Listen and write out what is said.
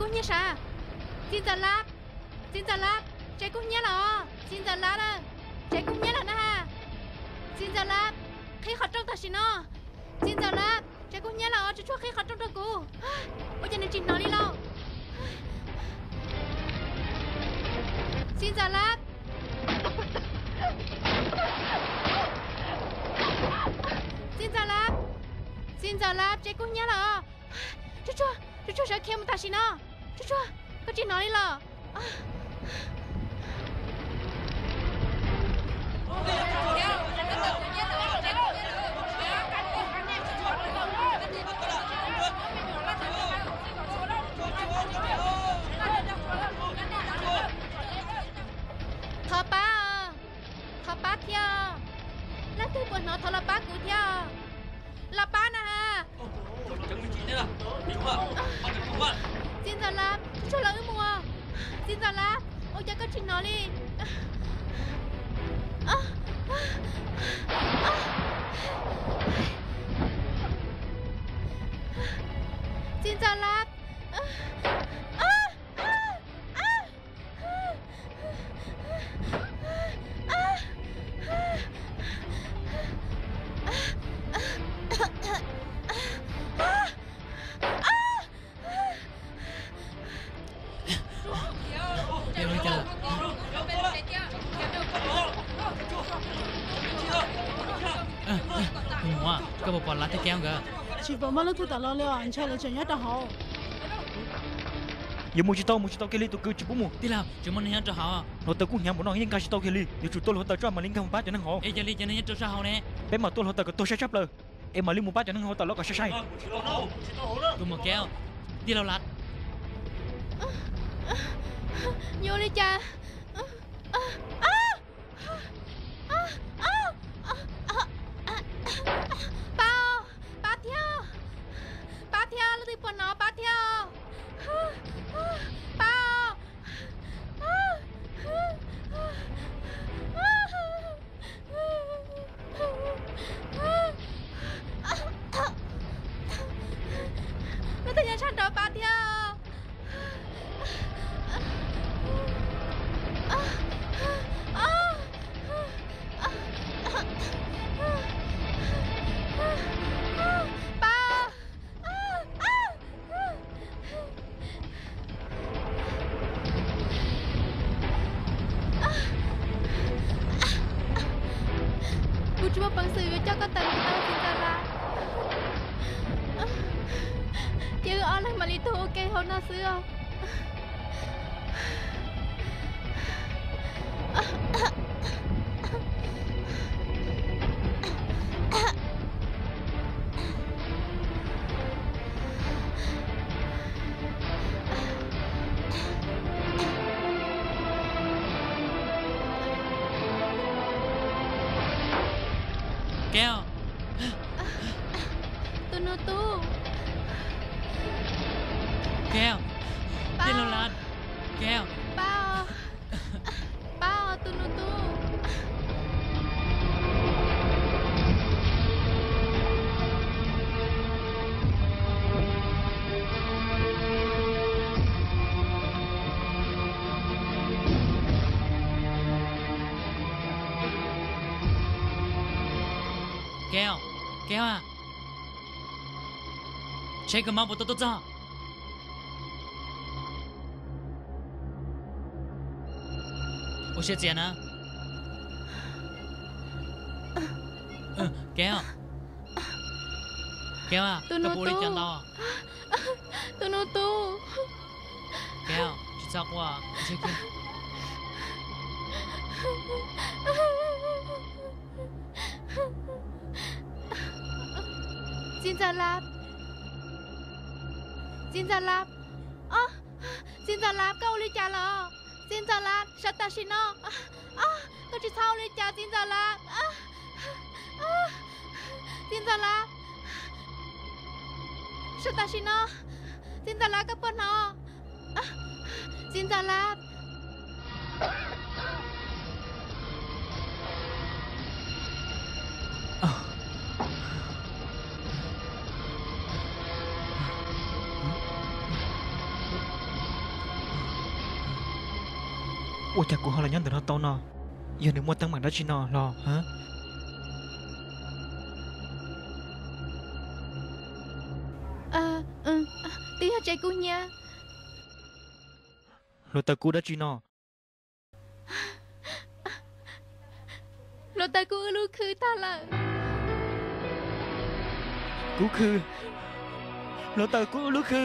Kub hnyiab sav. Txiv ntxawm Lab, txiv ntxawm Lab, tsev kub hnyiab lawm os. Txiv ntxawm Lab, tsev kub hnyiab lawm na ha. Txiv ntxawm Lab, qhib qhov rooj tam sim no. Txiv ntxawm Lab, tsev kub hnyiab lawm os, tsuag tsuag qhib qhov rooj rau kuv. Ua cas nws tsis hnov li lauj? Txiv ntxawm Lab, txiv ntxawm Lab, txiv ntxawm Lab, tsev kub hnyiab lawm os. Tsuag tsuag, tsuag tsuag sawv khiav mus tam sim no. Tsuag tsuag, koj tsis hnov li los? Thov pab, thov pab thiab. Leej twg puas hnov thov los pab kuv thiab. Los pab na ha. Txiv ntxawm Lab, tsuag tsuag los wb mus. Txiv ntxawm Lab, ua cas koj tsis hnov li? Txiv ntxawm Lab. Tus muam, koj puas pom Lab thiab Kev nkawd? Tsis pom muaj leej twg tawm los li os, ntshai lawv tseem nyob rau hauv. Yuav mus tsis tau, mus tsis tau kiag li, tus kwv tsis pub mus. Tij laug, tseem muaj neeg nyob rau hauv. Hluav taws kub hnyav npaum no yeej nkag tsis tau kiag li, yuav tsum tua hluav taws tso mam li nkag mus pab cov neeg hauv. Es yog li cov neeg nyob rau sab hauv ne? Peb mam tua hluav taws kom tuag sai sab plaws, es mam li mus pab cov neeg hauv tawm los kom sai sai. Tus muam Kev, tij laug Lab. Yuav ua li cas? Pab, pab thiab, pab thiab, leej twg puas hnov pab thiab. Pab. Leej twg nyob sab nraud pab thiab. Pab. Kuv tsis muaj peev xwm yuav coj koj tawm mus tau txiv ntxawm Lab. Cia wb ob leeg mam li tuag ua ke hauv no xwb os. Kev, tus nus tub. Kev, tij laug Lab. Kev, pab, pab tus nus tub. Kev, Kev, tsheb kawg mob puas tau tuaj txog? Ua siab txias na. Kev, Kev, tus nus tub. Tus nus tub. Kev, tsis txhob quaj. Txiv ntxawm Lab, txiv ntxawm Lab, txiv ntxawm Lab, koj ua li cas lawm? Txiv ntxawm Lab, sawv tam sim no. Koj tsis txhob ua li cas txiv ntxawm Lab. Txiv ntxawm Lab, sawv tam sim no. Txiv ntxawm Lab, koj puas hnov? Txiv ntxawm Lab. Ua cas kuv ho los nyob ntawm no tau no? Yog nws muaj teeb meem dab tsi no los? Twb yog tsev kub hnyiab. Hluav taws kub dab tsi no? Hluav taws kub wb lub khw tag lawm. Kub khw? Hluav taws kub wb lub khw?